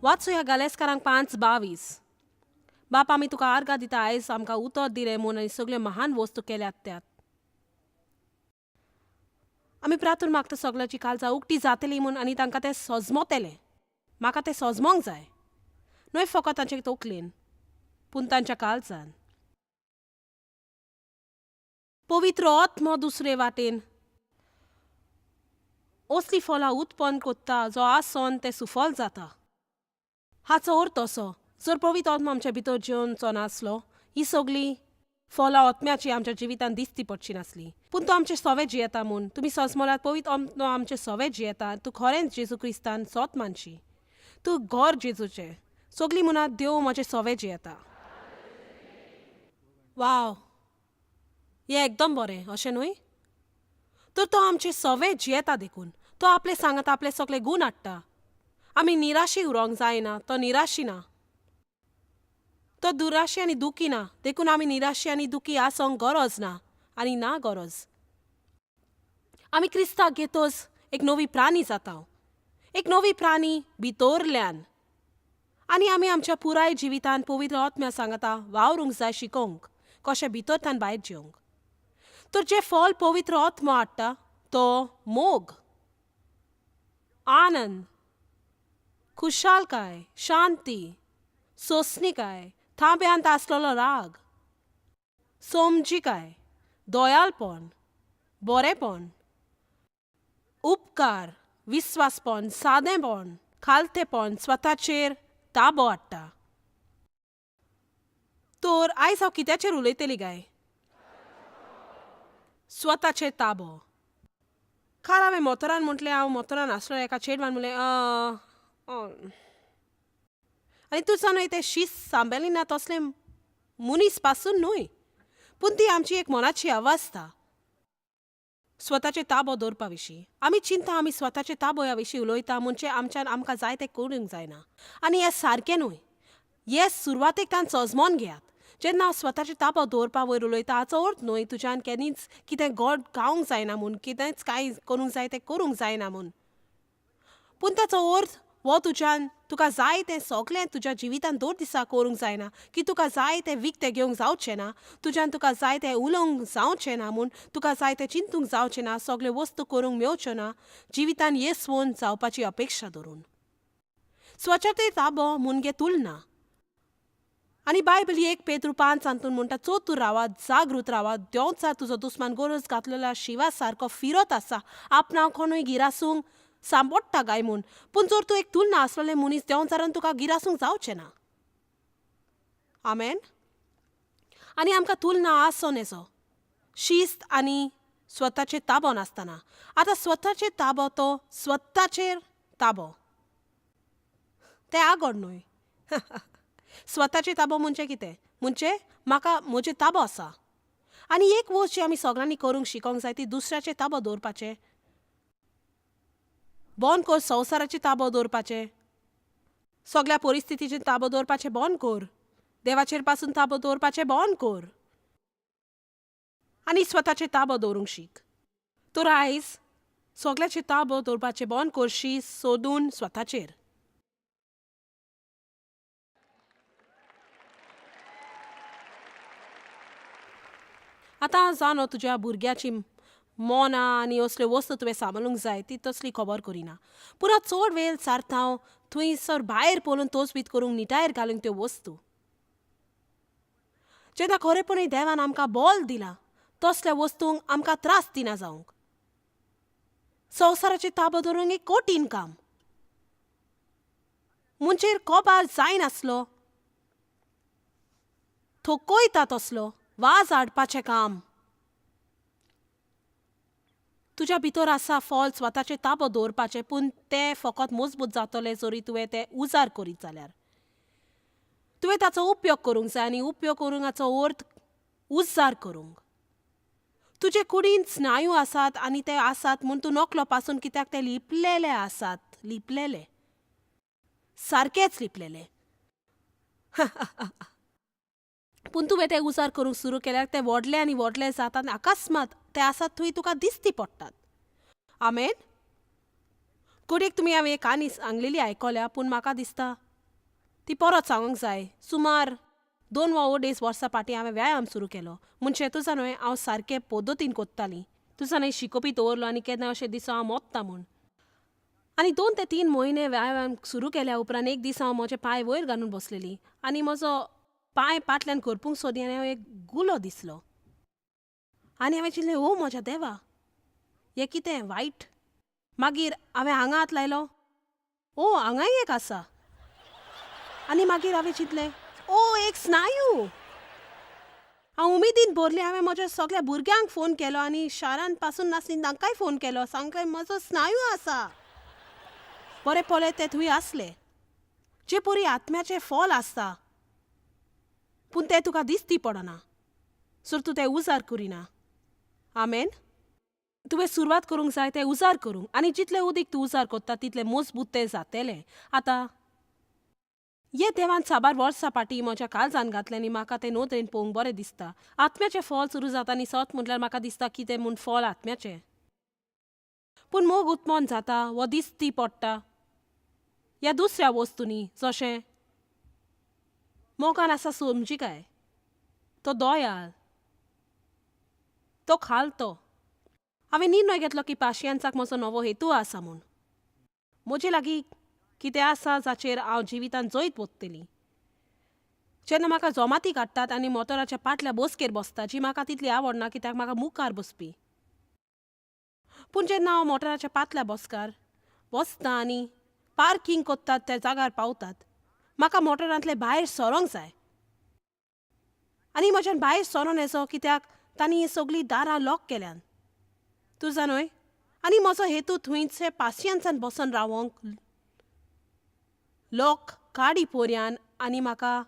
वाचुया गालेस्कारांक 5:22. बाप आमी तुका आर्गां दिता आयज आमकां उतर दिलें म्हूण आनी सगल्यो महान वस्तू केल्यात त्यात. आमी प्रार्थना मागता सगळ्याची काळजां उक्ती जातली म्हूण आनी तांकां तें सजमतलें. म्हाका तें सजमोंक जाय, न्हय फकत तांचे तकलेन पूण तांच्या काळजान. पवित्र आत्मो दुसरे वाटेन असली फळां उत्पन्न कोत्ता जो आसोन तें सुफल जाता. हाचो अर्थ असो, जर पवित्र आत्मो आमच्या भितर जेवचो नासलो, ही सगळीं फळां आत्म्याची आमच्या जिवितांत दिसती पडची नासली. पूण तो आमचे सवे जियेता म्हूण तुमी सजमोलात. पवित्र आत्मो आमचे सवे जियेता. तूं खरेंच जेजू क्रिस्तान सोत मानशी, तूं घर जेजूचें. सगळीं म्हणात, देव म्हजें सवे जियेता. वाव, हें एकदम बरें अशें न्हय? तर तो आमचे सवे जियेता देखून तो आपले सांगात आपले सगळे गूण हाडटा. आमी निराशी उरोंक जायना. तो निराशी ना, तो दुराशी आनी दुखी ना, देखून आमी निराशी आनी दुखी आसोंक गरज ना आनी ना गरज. आमी क्रिस्ताक घेतोच एक नवी प्राणी जाता, एक नवी प्राणी भितरल्यान. आनी आमी आमच्या पुराय जिवितान पवित्र आत्म्या सांगता वावरूंक जाय, शिकोवंक कशें भितरल्यान भायर जेवंक. तर जें फल पवित्र आत्मो हाडटा तो मोग, आनंद, खुशालकाय, शांती, सोंसणीकाय, थांब्यांत आसलेलो राग, समजिकाय, दयालपण, बरेपण, उपकार, विस्वासपण, सादेपण, खालतेपण, स्वताचेर ताबो हाडटा. तर आयज हांव कित्याचेर उलयतली गाय? स्वताचेर ताबो. काल हांवें मोतरान म्हटलें, हांव मोतरान आसलो एका चेडवान म्हणलें, आनी तूं जाणा तें शिस्त सांबाळ्ळी ना तसलें मनीस पासून न्हय, पूण ती आमची एक मनाची अवस्था स्वताचे ताबो दवरपा विशीं. आमी चिंता आमी स्वताचे ताबो ह्या विशीं उलयता म्हणजे आमच्यान आमकां जाय तें करूंक जायना, आनी हें सारकें न्हय. हे सुरवातेक तान सजमोन घेयात. जेन्ना हांव स्वताचे ताबो दवरपा वयर उलयता हाचो अर्थ न्हय तुज्यान केन्नीच कितें गोड खावंक जायना म्हूण, कितेंच कांय करूंक जाय तें करूंक जायना म्हूण, पूण ताचो अर्थ हो तुज्यान तुका जाय तें सगळें तुज्या जिवितान दर दिसा करूंक जायना, की तुका जाय तें विकतें घेवंक जावचें ना, तुज्यान तुका जाय तें उलोवंक जावचें ना म्हूण, तुका जाय तें चिंतूंक जावचें ना, सगळ्यो वस्तू करूंक मेवच्यो ना जिवितान येसवून जावपाची अपेक्षा धरून. स्वच्छते ताबो मुनगे तुलना. आनी बायबल 1 पेद्रू 5 हातून म्हणटा, चोतूर रावात, जागृत रावात, देंवचार तुजो दुस्मान गरज घातलेल्या शिवा सारको फिरत आसा, आपणा कोणूय गिरासूंक सांबोडटा गाय म्हूण. पूण जर तूं एक तुलना आसलेलें मनीस, देंवचारान तुका गिरासूंक जावचें ना. आमेन. आनी आमकां तुलना आसो नेजो शिस्त आनी स्वताचेर ताबो नासतना. आतां स्वताचेर ताबो तो स्वताचेर ताबो, तें आगोड न्हय. स्वताचेर ताबो म्हणजे कितें? म्हणजे म्हाका म्हजेर ताबो आसा. आनी एक वस्त जी आमी सगळ्यांनी करूंक शिकोंक जाय ती दुसऱ्याचेर ताबो दवरपाचें बंद कर. संवसाराचेर ताबो दवरपाचें, सगळ्या परिस्थितीचेर ताबो दवरपाचें बंद कर, देवाचेर पासून ताबो दवरपाचें बंद कर आनी स्वताचेर ताबो दवरूंक शीक. तर आयज सगळ्याचेर ताबो दवरपाचें बंद करशी सोदून स्वताचेर. आतां जाणो तुज्या भुरग्याची मोनां आनी असल्यो वस्तू तुवें सांबाळूंक जाय ती तसली खबर करिना, पूण हांव चड वेळ सारता हांव थंयसर भायर पळोवन तोचबीत करूंक निटायर घालूंक त्यो वस्तू. जेन्ना खरेपणी देवान आमकां बोल दिला तसल्या वस्तूंक आमकां त्रास दिना जावंक. संवसाराचेर ताबो दवरूंक एक कठीण काम, मुंचेर कोबार जायनासलो थकयता तसलो वाज हाडपाचें काम. तुज्या भितर आसा फॉल स्वताचेर ताबो दवरपाचें, पूण तें फकत मजबूत जातलें जरी तुवें तें उजार करीत जाल्यार. तुवें ताचो उपयोग करूंक जाय आनी उपयोग करूंक हाचो अर्थ उजार करूंक. तुजे कुडीन स्नायू आसात आनी ते आसात म्हूण तूं नकलो पासून, कित्याक ते लिपलेले आसात, लिपलेले, सारकेच लिपलेले. पूण तुवें ते उजार करूंक सुरू केल्यार ते व्हडले आनी व्हडले जातात आनी अकस्मात ते आसात थंय तुका दिसती पडटात. आमेन. कोडयेक तुमी हांवें एक काणी सांगलेली आयकल्या, पूण म्हाका दिसता ती परत सांगूंक जाय. सुमार 2 वा 2.5 वर्सां फाटीं हांवें व्यायाम सुरू केलो. म्हणजे तुजा न्हय हांव सारकें पद्दतीन कोत्तालीं. तुजा न्हय शिकोवपी दवरलो आनी केन्ना अशें दिसो हांव मोत्ता म्हूण. आनी 2 ते 3 म्हयने व्यायाम सुरू केल्या उपरांत एक दीस हांव म्हजे पांय वयर घालून बसलेली आनी म्हजो पांय पाटल्यान करपूंक सोदी आनी हांव एक गुलो दिसलो. आनी हांवें चिंतलें, ओ म्हज्या देवा, हें कितें वायट. मागीर हांवें हांगा हात लायलो, ओ हांगाय एक आसा. आनी मागीर हांवें चिंतलें, ओ एक स्नायू. हांव उमेदीन भरलें. हांवें म्हज्या सगळ्या भुरग्यांक फोन केलो आनी शारांत पासून नासली तांकांय फोन केलो. सांगलें म्हजो स्नायू आसा. बरें पळय ते थंय आसले. जे परी आत्म्याचें फल आसता पूण तें तुका दिसती पडना सर तूं तें उजार करिना. आमेन. तुवें सुरवात करूंक जाय तें उजार करूंक आनी जितलें उदीक तूं उजार करता तितलें मजबूत तें जातलें. आतां ये देवान साबार वर्सां फाटीं म्हज्या काळजान घातलें आनी म्हाका तें नदरेन पळोवंक बरें दिसता. आत्म्याचें फळ सुरू जाता आनी सत म्हटल्यार म्हाका दिसता की तें म्हूण फळ आत्म्याचें. पूण मोग उत्पन्न जाता वो दिसती पडटा ह्या दुसऱ्या वस्तूंनी. जशें मोगान आसा समजिकाय, तो दयाळ, तो खालतो. हांवें निर्णय घेतलो की पाशियेंसाक म्हजो नवो हेतू आसा म्हूण. म्हजे लागीं कितें आसा जाचेर हांव जिवितांत जैत वतली. जेन्ना म्हाका जोमाती काडटात आनी मोटराच्या पाटल्या बसकेर बसता जी म्हाका तितली आवडना कित्याक म्हाका मुखार बसपी. पूण जेन्ना हांव मोटराच्या पाटल्या बसकार बसता आनी पार्कींग करतात त्या जाग्यार पावतात, म्हाका मोटरांतले भायर सरोंक जाय. आनी म्हज्यान भायर सरोन येचो कित्याक तांणी ही सगळीं दारां लॉक केल्यान. तूं जाणय. आनी म्हजो हेतू थंयचे पासियेंसान बसून रावोंक लोक काडी पोरयान आनी म्हाका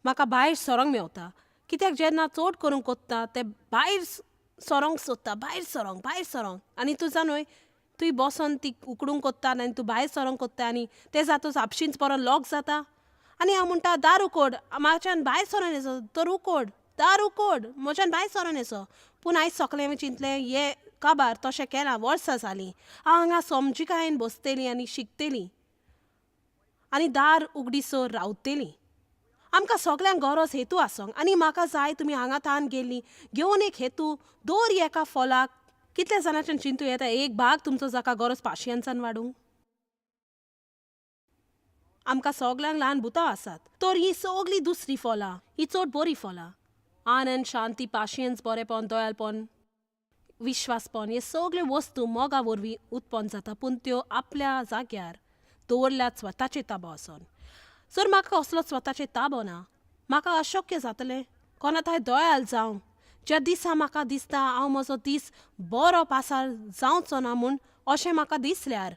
म्हाका भायर सरोंक मेवता. कित्याक जेन्ना चड करूंक कोत्ता ते भायर सरोंक सोदता, भायर सरोंक, भायर सरोंक. आनी तूं जाणय तुवें बसोन ती उकडूंक कोत्ता आनी तूं भायर सरोंक कोत्ता आनी तें जातूच आपशींच परत लॉक जाता. आनी हांव म्हणटा दार उकोड, म्हाज्यान भायर सरोन येचो तर उकोड, दार उकोड, म्हज्यान भायर सरोन येचो. पूण आयज सगळें हांवें चिंतलें हें काबार तशें केलां वर्सां जालीं. हांव हांगा समजिकायेन बसतलीं आनी शिकतलीं आनी दार उगडीसर रावतलीं. आमकां सगल्यांक गरज हेतू आसोंक आनी म्हाका जाय तुमी हांगा तान गेल्लीं घेवन एक हेतू दर एका फलाक. कितल्या जाणांच्यान चिंतू येता एक भाग तुमचो जाका गरज पाशियेंसान वाडूंक. आमकां सगल्यांक ल्हान भुतां आसात तर हीं सगळीं दुसरीं फलां, हीं चड बरीं फलां. आनंद, शांती, पाशियेंस, बरेपण, दयाळपण, विश्वासपण, हे सगळे वस्तू मोगा वरवीं उत्पन्न जाता पूण त्यो आपल्या जाग्यार दवरल्यात स्वताचे ताबो आसून. जर म्हाका कसलो स्वताचे ताबो ना म्हाका अशक्य जातलें कोणा थांय दयाल जावं. ज्या दिसा म्हाका दिसता हांव म्हजो दीस बरो पासार जावचो ना म्हूण अशें म्हाका दिसल्यार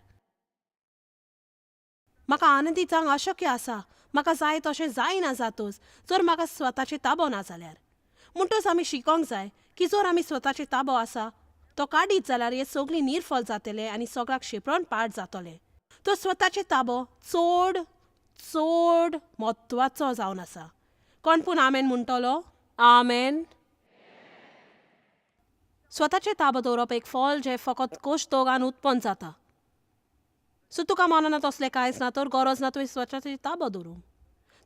म्हाका आनंदी जावंक अशक्य आसा. म्हाका जाय तशें जायना जातूच जर म्हाका स्वताचे ताबो ना जाल्यार. म्हणटच आमी शिकोंक जाय की जर आमी स्वताचे ताबो आसा तो काडीत जाल्यार हे सगळीं निर्फल जातले आनी सगळ्याक शेपरण पाड जातले. तो स्वताचे ताबो चड चड म्हत्वाचो जावन आसा. कोण पूण आमेन म्हणटलो? आमेन. स्वताचे ताबो दवरप एक फळ जें फकत कोश दोगान उत्पन्न जाता. सो तुका मनाना तसलें कांयच ना तर गरज ना तुवें स्वताचे ताबो दवरूंक.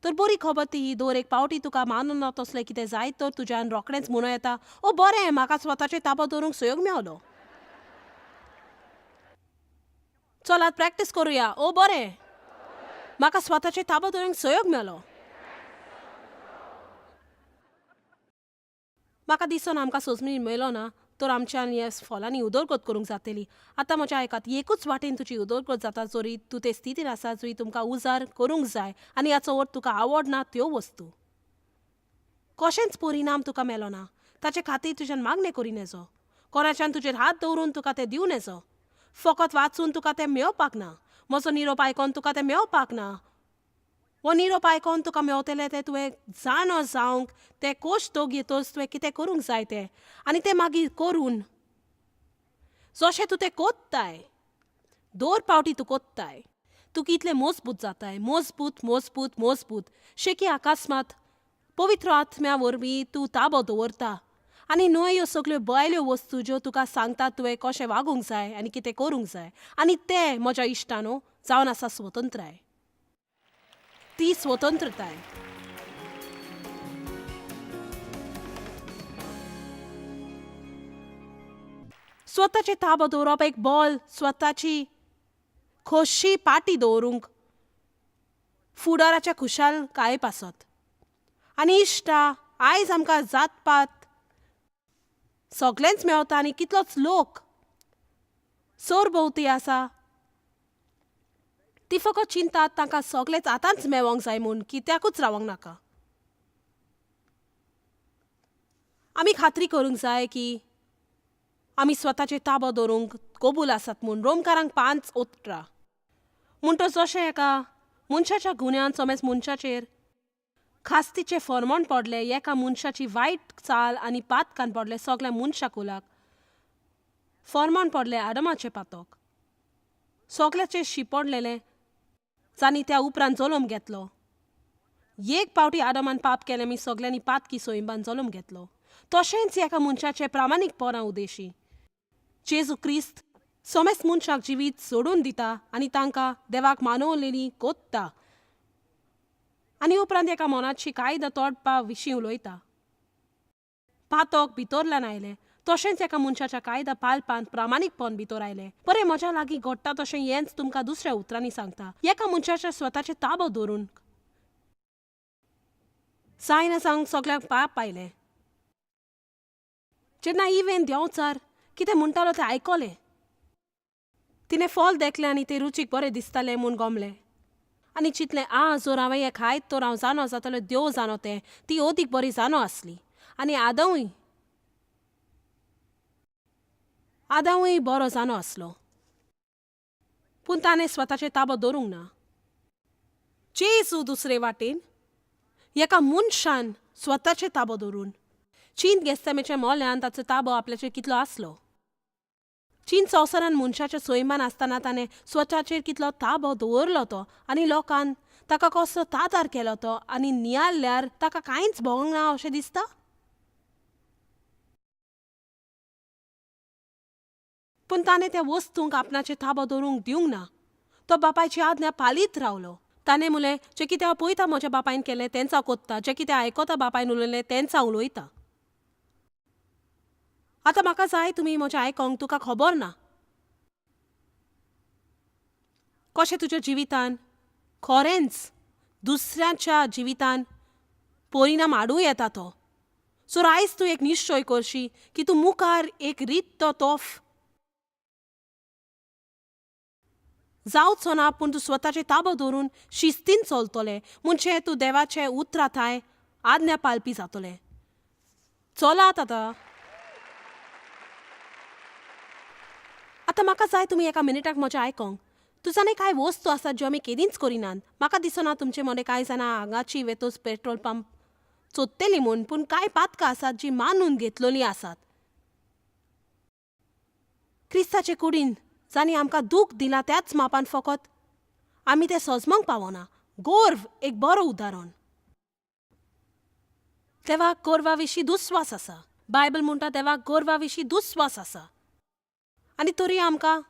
तर बरी खबर ती ही दर एक पावटी तुका मानना तसलें कितें जाय तर तुज्यान रोखडेंच म्हणूं येता, ओ बरें म्हाका स्वताचे ताबो दवरूंक सहयोग मेवलो, चलात प्रॅक्टीस करुया. ओ बरें म्हाका स्वताचे ताबो दवरूंक सहयोग मेवलो. म्हाका दिसना आमकां सोजमी मेळ्ळो ना तर आमच्यान ह्या फलांनी उदरगत करूंक जातली. आतां म्हज्या आयकात, एकूच वाटेन तुजी उदरगत जाता जरी तूं ते स्थितीन आसा जंय तुमकां उजार करूंक जाय आनी हाचो अर्थ तुका आवडना त्यो वस्तू. कशेंच परिणाम तुका मेलो ना ताचे खातीर तुज्यान मागणें करी नेजो. कोणाच्यान तुजेर हात दवरून तुका तें दिवं नेजो. फकत वाचून तुका तें मेवपाक ना. म्हजो निरोप आयकोन तुका तें मेवपाक ना. हो निरोप आयकोन तुका मेवतलें तें तुवें जाणो जावंक तें कोश दोग येतोच तुवें कितें करूंक जाय तें आनी तें मागीर करून जशें तूं तें कोत्ताय दर पावटी तूं कोत्ताय तूं कितलें मजबूत जाताय, मजबूत मजबूत मजबूत शेकी अकस्मात पवित्र आत्म्या वरवीं तूं ताबो दवरता आनी न्हय ह्यो सगल्यो भायल्यो वस्तू ज्यो तुका सांगतात तुवें कशें वागूंक जाय आनी कितें करूंक जाय आनी तें म्हज्या इश्टानो जावन आसा स्वतंत्राय. ती स्वतंत्रताय. स्वताचे ताबो दवरप एक बॉल स्वताची खोशी पाटी दवरूंक फुडाराच्या खुशाल काय पासत. आनी इश्टा, आयज आमकां जातपात सगळेंच मेवता आनी कितलोच लोक सरभोंवती आसा ती फकत चिंतात तांकां सगळेंच आतांच मेवोंक जाय म्हूण कित्याकूच रावोंक नाका. आमी खात्री करूंक जाय की आमी स्वताचे ताबो दवरूंक कबूल आसात म्हूण. रोमकारांक 5:18 म्हणटच जशें एका मनशाच्या गुन्यान सोमेज मनशाचेर खास्तीचें फॉर्मोण पडलें, एका मनशाची वायट चाल आनी पातकान पडलें सगळ्या मनशा कुलाक फॉर्मोण पडलें आडमाचें पातक सगळ्याचेर शिपडलेलें जांणी त्या उपरांत जल्म घेतलो. एक पावटी आदमान पाप केलें मी सगळ्यांनी पातकी सोयंबान जल्म घेतलो. तशेंच एका मनशाचें प्रामाणीकपणा उदेशी जेजू क्रिस्त सोमेस मनशाक जिवीत सोडून दिता आनी तांकां देवाक मानवलेली कोत्ता आनी उपरांत एका मनाची कायदा तोडपा विशीं उलयता. पातक भितरल्यान आयलें तशेंच एका मनशाच्या कायदा पालपान प्रामाणीकपण भितर आयलें. बरें म्हज्या लागीं घडटा तशें हेंच तुमकां दुसऱ्या उतरांनी सांगता. एका मनशाच्या स्वताचें ताबो दवरून जायना जावंक सगळ्यांक पाप आयलें. जेन्ना इवेन देंवचार कितें म्हणटालो तें आयकलें. तिणें फॉल देखलें आनी तें रुचीक बरें दिसतालें म्हूण गमलें आनी चिंतलें, आ जर हांवें हें खायत तर हांव जाणो जातलें देव जाणो तें. ती अदीक बरी जाणो आसली आनी आदांवूय बरो जाणो आसलो. पूण ताणें स्वताचें ताबो दवरूंक ना. जेजू दुसरे वाटेन एका मनशान स्वताचें ताबो दवरून चीन गेस्तामेच्या मोल्यान ताचो ताबो आपल्याचेर कितलो आसलो. चीन संवसारान मनशाच्या सोयमान आसतना ताणें स्वताचेर कितलो ताबो दवरलो तो आनी लोकान ताका कसलो तातार केलो तो आनी नियाळल्यार ताका कांयच भोंवंक ना अशें दिसता. पूण ताणें त्या वस्तूंक आपणाचेर ताबो दवरूंक दिवंक ना. तो बापायची आज्ञा पालीत रावलो. ताणें म्हणलें, जें कितें हांव पळयता म्हज्या बापायन केलें तेंच हांव कोत्ता, जें कितें आयकता बापायन उलयलें तेंच हांव उलयता. आतां म्हाका जाय तुमी म्हजें आयकोंक. तुका खबर ना कशें तुज्या जिवितान खरेंच दुसऱ्याच्या जिवितान परिणाम हाडूं येता तो. सो आयज तूं एक निश्चय करशी की तूं मुखार एक रीत तो तोफ जावचो ना, पूण तूं स्वताचें ताबो दवरून शिस्तीन चलतलें म्हणजे तूं देवाचें उतरां थांय आज्ञा पालपी जातलें. चलात आतां. आतां म्हाका जाय तुमी एका मिनिटाक म्हजें आयकोंक. तूं जाणा कांय वस्तू आसात ज्यो आमी केदींच करिनात. म्हाका दिसना तुमचे मदें कांय जाणां हांगाची वेतोच पेट्रोल पंप सोदतलीं म्हूण, पूण कांय पातकां आसात जीं मानून घेतलेलीं आसात. क्रिस्ताचे कुडीन जांणी आमकां दूख दिलां त्याच मापान फकत आमी तें सजमोंक पावना. गोर्व एक बरो उदाहरण. देवाक गोरवा विशीं दुस्वास आसा. बायबल म्हणटा देवाक गोरवा विशीं दुस्वास आसा आनी तरी आमकां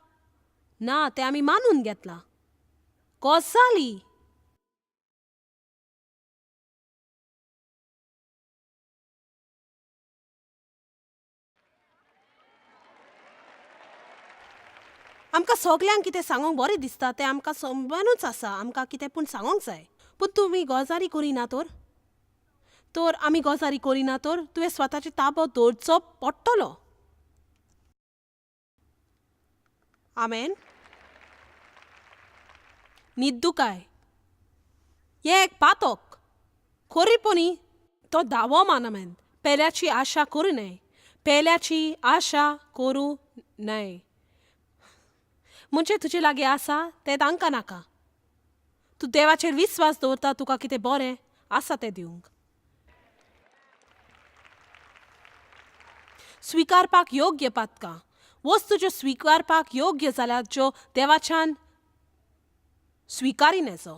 ना तें आमी मानून घेतलां. गजाली आमकां सगल्यांक कितें सांगोंक बरें दिसता तें आमकां समजूनच आसा. आमकां कितें पूण सांगोंक जाय. पूण तुमी गजाली करिना तर तर आमी गजाली करिना तर तुवें स्वताचें ताबो दवरचो पडटलो. आमेन. न्हिद्दुकाय हें एक पातक. खरीपणी तो दावो मानमेन. पेल्याची आशा करूं नये. पेल्याची आशा करूं नये म्हणजे तुजे लागीं आसा तें तांकां नाका. तूं देवाचेर विस्वास दवरता तुका कितें बरें आसा तें दिवंक. स्विकारपाक योग्य पातकां वस्तू ज्यो स्विकारपाक योग्य जाल्यार ज्यो देवाच्यान स्विकारिनेचो.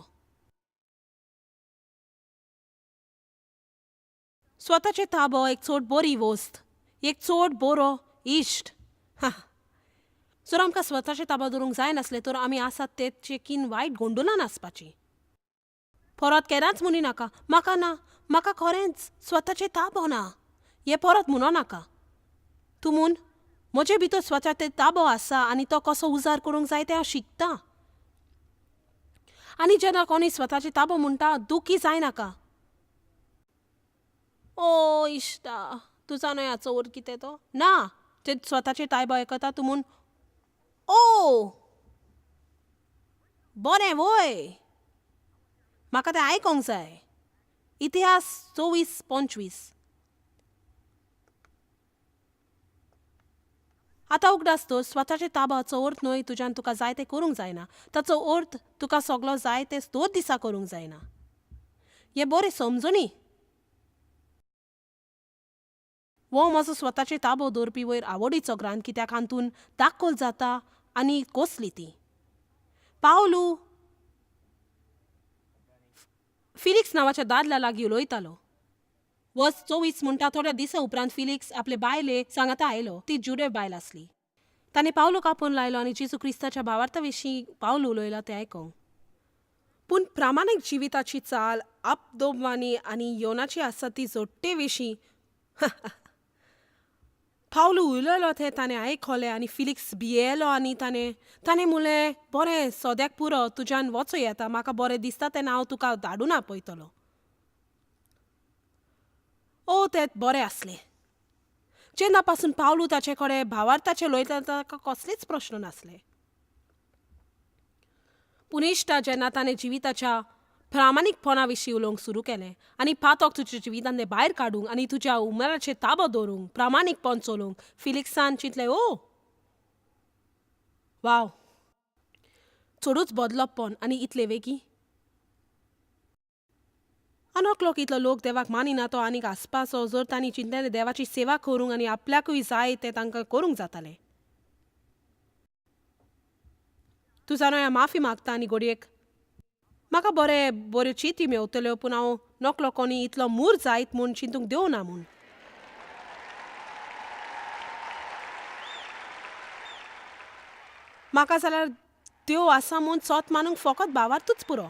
स्वताचें ताबो एक चड बरी वस्त, एक चड बरो इश्ट. जर आमकां स्वताचें ताबो दवरूंक जायनासलें तर आमी आसात तेचे कीन वायट गोंडुलान आसपाची. परत केन्नाच म्हणी नाका म्हाका ना, म्हाका खरेंच स्वताचें ताबो ना, हें परत म्हणो नाका. तूं म्हूण म्हजे भितर स्वताचें ताबो आसा आनी तो कसो उजार करूंक जाय तें हांव शिकतां. आनी जेन्ना कोणी स्वताचें ताबो म्हणटा दुखी जायनाका. ओ इश्टा, तूं जाणा हाचो अर्थ कितें तो? ना, ते स्वताचें ताबो आयकता तूं म्हूण ओ बरें वय, म्हाका तें आयकोंक जाय. इतिहास 24-25. आतां उगडास दवर, स्वताचे ताबाचो अर्थ न्हय तुज्यान तुका जाय तें करूंक जायना, ताचो अर्थ तुका सगलो जाय तें दर दिसा करूंक जायना. हें बरें समजुनी. हो म्हजो स्वताचे ताबो दवरपी वयर आवडीचो ग्रांथ, कित्याक हातूंत दाखल जाता आनी कसली ती. पावलू फिलिक्स नांवाच्या दादल्या लागीं उलयतालो. वर्स 24 म्हणटा थोड्या दिसा उपरांत फिलिक्स आपले बायले सांगाता आयलो. ती जुडे बायल आसली. ताणें पावलूक आपोवन लायलो आनी जेजू क्रिस्ताच्या भावार्था विशीं पावलू उलयलो तें आयकोंक. पूण प्रामाणीक जिविताची चाल आपदोबवानी आनी योनाची आसा ती जोडटे विशीं पावलू उलयलो तें ताणें आयकलें आनी फिलिक्स भियेलो आनी ताणें ताणें म्हणलें, बरें सद्याक पुरो, तुज्यान वचो येता, म्हाका बरें दिसता तेन्ना हांव तुका धाडून आपयतलो. ओ तें बरें आसलें. जेन्ना पासून पावलू ताचे कडेन भावार्थाचें उलयता ताका कसलेच प्रश्न नासले. पूण इश्टा, जेन्ना ताणें जिविताच्या प्रामाणीकपणा विशीं उलोवंक सुरू केलें आनी पातक तुज्या जिवितांतलें भायर काडूंक आनी तुज्या उमराचेर ताबो दवरूंक प्रामाणीकपण चलोवंक फिलिक्सान चिंतलें, ओ वाव, चडूच बदलपण आनी इतले वेगीं. आनोक लोक इतलो लोक देवाक मानिना तो आनीक आसपाचो जर तांणी चिंतलें देवाची सेवा करूंक आनी आपल्याकूय जाय तें तांकां करूंक जातालें. तूं जाणा हांव माफी मागता आनी घडयेक म्हाका बरें बऱ्यो चिंती मेवतल्यो, पूण हांव नकलो कोणी इतलो मूर जायत म्हूण चिंतूंक दिवना म्हूण. म्हाका जाल्यार देव आसा म्हूण सोत मानूंक फकत भावार्थूच पुरो.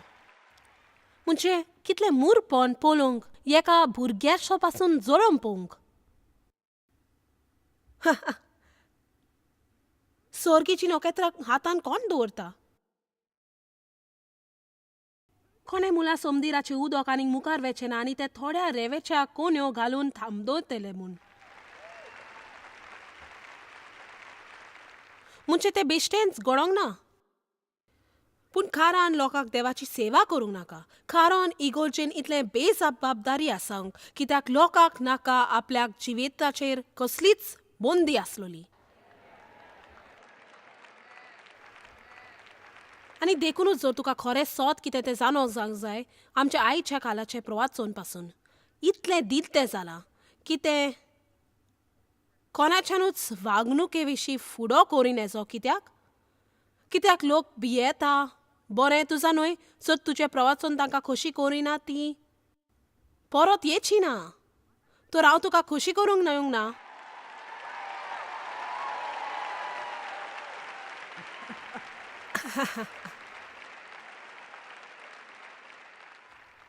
म्हणजे कितलें मूरपण पळोवंक एका भुरग्याचो पासून जळोवन पळोवंक. सोर्गीची नखेत्रां हातान कोण दवरता? कोणें मुलां सोमदिराचें उदक आनीक मुखार वेचें ना आनी ते थोड्या रेंवेच्या कोन्यो घालून थांबदवरतले म्हूण. म्हणजे तें बेश्टेंच घडोंक ना. पूण कारण लोकांक देवाची सेवा करूंक नाका, कारण इगोर्जेन इतलें बेजबाबदारी आसांक कित्याक लोकांक नाका आपल्याक जिविताचेर कसलीच बंदी आसलोली. आनी देखुनूच जर तुका खरें सोत कितें तें जाणोवंक जावंक जाय, आमच्या आयच्या कालाचें प्रवाचन पासून इतलें दिलतें जालां की तें कोणाच्यानूच वागणुके विशीं फुडो करीन येजो. कित्याक कित्याक लोक भियेता. बरें तुजा न्हय, जर तुजें प्रवाचन तांकां खोशी करिना ती परत येची ना, तर हांव तुका खोशी करूंक येवंक ना.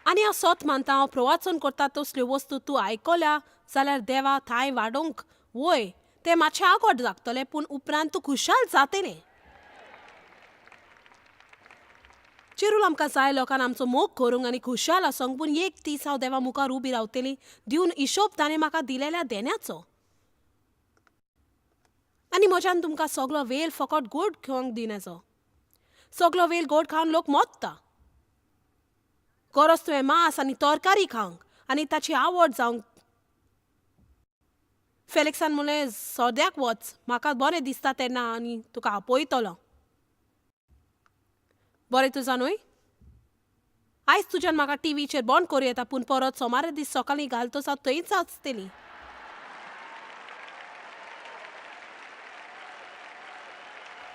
आनी हांव सोत मानता, हांव प्रवाचन करता तसल्यो वस्तू तूं आयकल्या जाल्यार देवा थांय वाडोवंक वय तें मातशें आगोड लागतलें, पूण उपरांत तूं खुशाल जातलें. चेरूल आमकां जाय लोकांक आमचो मोग करूंक आनी खुशाल आसोंक, पूण एक दीस हांव देवा मुखार उबी रावतली दिवन हिशोब ताणें म्हाका दिलेल्या देण्याचो. आनी म्हज्यान तुमकां सगलो वेल फकत गोड घेवंक दिनाचो. सगलो वेल गोड खावन लोक मोत्ता. गरज तुवें मांस आनी तरकारी खावंक आनी ताची आवड जावंक. फेलिक्सान म्हणलें, सद्याक वच, म्हाका बरें दिसता तेन्ना आनी तुका आपयतलो. बरें तुजा न्हय, आयज तुज्यान म्हाका टिवीचेर बंद करूं येता, पूण परत सोमारा दीस सकाळीं घालतच हांव थंयच आसतली.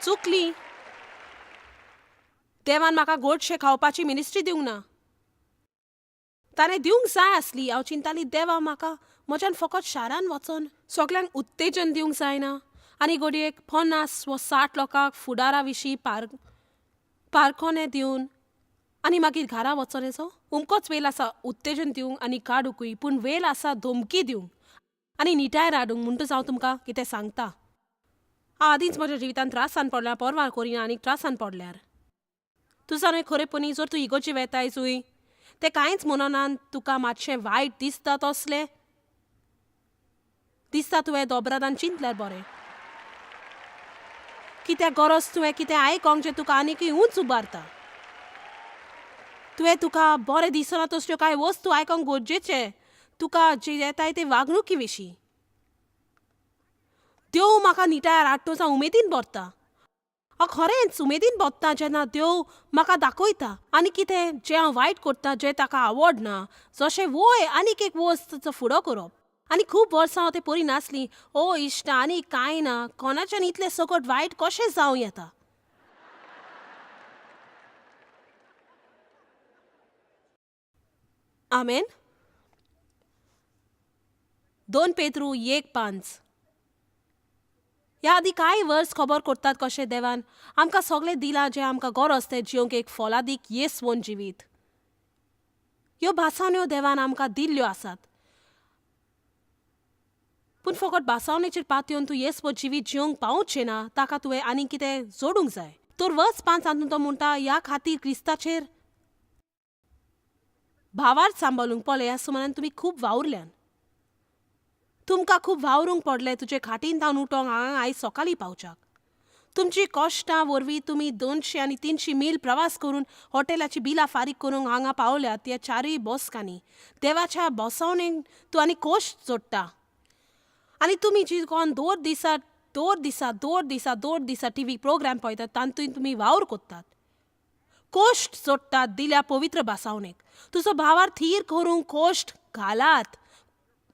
चुकली. देवान म्हाका गोडशें खावपाची मिनिस्ट्री दिवंक ना. ताणें दिवंक जाय आसली. हांव चिंताली देवा म्हाका म्हज्यान फकत शारान वचोन सगल्यांक उत्तेजन दिवंक जायना आनी घडयेक 50 वा 60 लोकांक फुडारा विशीं पारखोने दिवन आनी मागीर घरा वचोन येचो उमकोच वेल आसा उत्तेजन दिवंक आनी काडुकूय, पूण वेल आसा धमकी दिवंक आनी निटायर हाडूंक. म्हणटच हांव तुमकां कितें सांगता, हांव आदींच म्हज्या जिवितांत त्रासान पडल्यार परवार करिना आनी त्रासान पडल्यार तूं जाणा खरेपणी जर तूं इगोर्जी वेताय जुय तें कांयच म्हणना, तुका मातशें वायट दिसता तसलें दिसता, तुवें दोबरादान चिंतल्यार बरें. कित्याक गरज तुवें कितें आयकोंक जें तुका आनीकय उंच उबारता. तुवें तुका बरें दिसना तसल्यो कांय वस्तू आयकोंक गरजेचें तुका जे येताय ते वागणुकी विशीं. देव म्हाका निटायार हाडटोच हांव उमेदीन भरता. हांव खरेंच उमेदीन भरता जेन्ना देव म्हाका दाखयता आनी कितें जें हांव वायट करता जें ताका आवडना, जशें वय आनीक एक वस्त फुडो करप. आनी खूब वर्सां हांव तें परी नासली. ओ इश्टा, आनी कांय ना, कोणाच्यान इतलें सकट वायट कशें जावं येता? आमेन. 2 पेत्रू 1:5. ह्या आदीं कांय वर्स खबर करतात कशें देवान आमकां सगळें दिलां जें आमकां गरज तें जिवंक एक फोलादीक येसवण जिवीत. ह्यो भासाण्यो देवान आमकां दिल्ल्यो आसात, पूण फकत भासावणेचेर पातयेवन तूं येसवण जिवीत जिवंक पावचें ना, ताका तुवें आनीक कितें जोडूंक जाय. तर वर्स 5 हातूंत तो म्हणटा, ह्या खातीर क्रिस्ताचेर भावार्थ सांबाळूंक पळय. ह्या सुमारान तुमी खूब वावुरल्यान, तुमकां खूब वावरूंक पडलें तुजे खाटीन तावन उठोंक हांगा आयज सकाळीं पावच्याक. तुमची कश्टां वरवीं तुमी 200 आनी 300 मील प्रवास करून हॉटेलाची बिलां फारीक करूंक हांगा पावल्यात. ह्या चारूय बसकांनी देवाच्या बसवणेक तूं आनी कश्ट जोडटा. आनी तुमी जी कोण दोन दिसा दोन दिसा दोन दिसा दोन दिसा टीव्ही प्रोग्राम पळयतात तातूंत तुमी वावर करतात, कश्ट जोडटात दिल्या पवित्र भासावणेक. तुजो भावार थीर करूंक कश्ट घालात,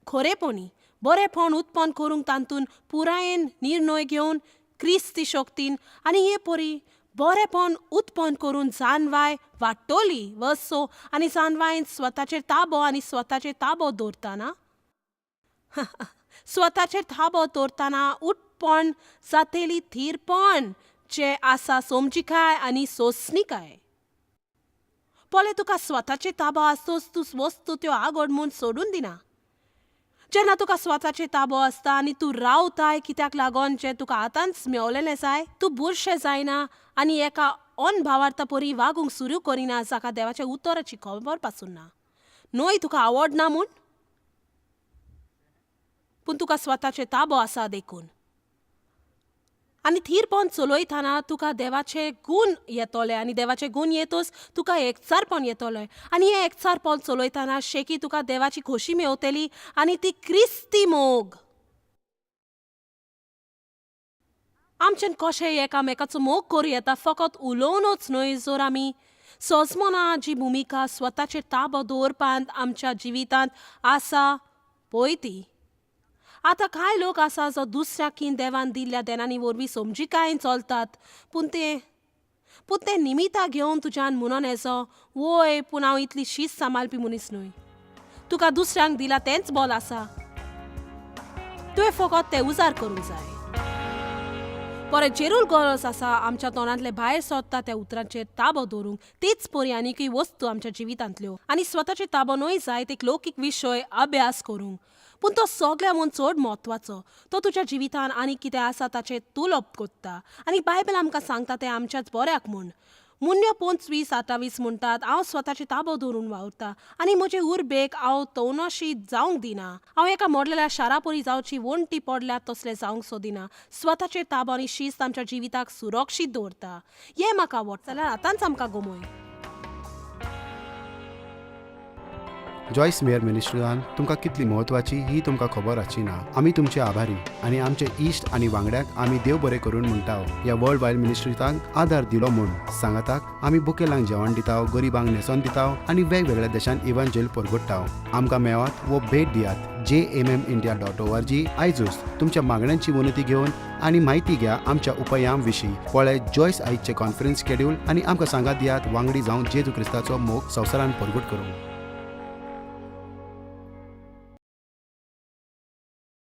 खरेपणी बरेपण उत्पन्न करूंक तातूंत पुरायेन निर्णय घेवन क्रिस्ती शक्तीन आनी हे परी बरेपण उत्पन्न करून जानवाय वाडटली वसो. आनी जानवायन स्वताचेर ताबो आनी स्वताचेर ताबो दवरतना स्वताचेर ताबो दवरतना उत्पन्न जातेली थीरपण जें आसा समजिकाय आनी सोंसणीकाय. पळय, तुका स्वताचेर ताबो आसतोच तूं वस्तू त्यो आगोड म्हूण सोडून दिना. जेन्ना तुका स्वताचेर ताबो आसता आनी तूं रावताय कित्याक लागोन जें तुका आतांच मेवलेलें जाय, तूं बुरशें जायना आनी एका अनभावार्था परी वागूंक सुरू करिना जाका देवाच्या उतराची खबर पासून ना. न्हय तुका आवडना म्हूण, पूण तुका स्वताचेर ताबो आसा देखून. आनी थीरपण चलयतना तुका देवाचे गूण येतले आनी देवाचे गूण येतच तुका एकचारपण येतलें. आनी हें एकचारपण चलयतना शेकी तुका देवाची खोशी मेवतली आनी ती क्रिस्ती मोग. आमच्यान कशें एकामेकाचो मोग करूं येता फकत उलोवनच न्हय, जर आमी सोजमना जी भुमिका स्वताचेर ताबो दवरपांत आमच्या जिवितांत आसा पळय ती. आतां कांय लोक आसा जो दुसऱ्या कीन देवान दिल्ल्या देनांनी वरवीं समजिकायेन चलतात, पूण ते निमितां घेवन तुज्यान म्हणून येचो वय, पूण हांव इतली शीस्त सांबाळपी मनीस न्हय. तुका दुसऱ्यांक दिला तेंच बोल आसा, तुवें फकत तें उजार करूंक जाय. परत जेरूल गरज आसा आमच्या तोंडांतले भायर सोदता त्या उतरांचेर ताबो दवरूंक. तेच परी आनीकय वस्तू आमच्या जिवितांतल्यो आनी स्वताचेर ताबो न्हय जाय एक लौकीक विशय अभ्यास करूंक, पूण तो सगळ्या म्हूण चड म्हत्वाचो. तो तुज्या जिवितान आनी कितें आसा ताचेर तुलप कोत्ता आनी बायबल आमकां सांगता तें आमच्याच बऱ्याक म्हूण. मुन्यो 25:28 म्हणटात, हांव स्वताचेर ताबो दवरून वावुरता आनी म्हजे उर्बेक हांव तवनाशी जावंक दिना. हांव एका मोडलेल्या शारापरी जावची वण्टी पडल्या तसलें जावंक सोदिना. स्वताचेर ताबो आनी शिस्त आमच्या जिविताक सुरक्षीत दवरता. हें म्हाका आवडटा जाल्यार आतांच आमकां गमय. जॉयस मेयर मिनिस्ट्रीन तुमकां कितली म्हत्वाची ही तुमकां खबर आसची ना. आमी तुमचे आभारी आनी आमचे इश्ट आनी वांगड्यांक आमी देव बरें करून म्हणटा ह्या वर्ल्ड वायड मिनिस्ट्रीतांक आदार दिलो म्हूण. सांगाताक आमी बुकेलांक जेवण दिता, गरिबांक न्हेसोन दिता आनी वेगवेगळ्या देशांत इव्हांजेल परगट्टा. आमकां मेळात वो भेट दियात jmmindia.org. आयजूच तुमच्या मागण्यांची विनंती घेवन आनी म्हायती घ्या आमच्या उपायां विशीं. पळय जॉयस आयजचें कॉन्फरन्स शेड्यूल आनी आमकां सांगात दियात वांगडी जावन जेजू क्रिस्ताचो मोग संवसारान परगट करूंक.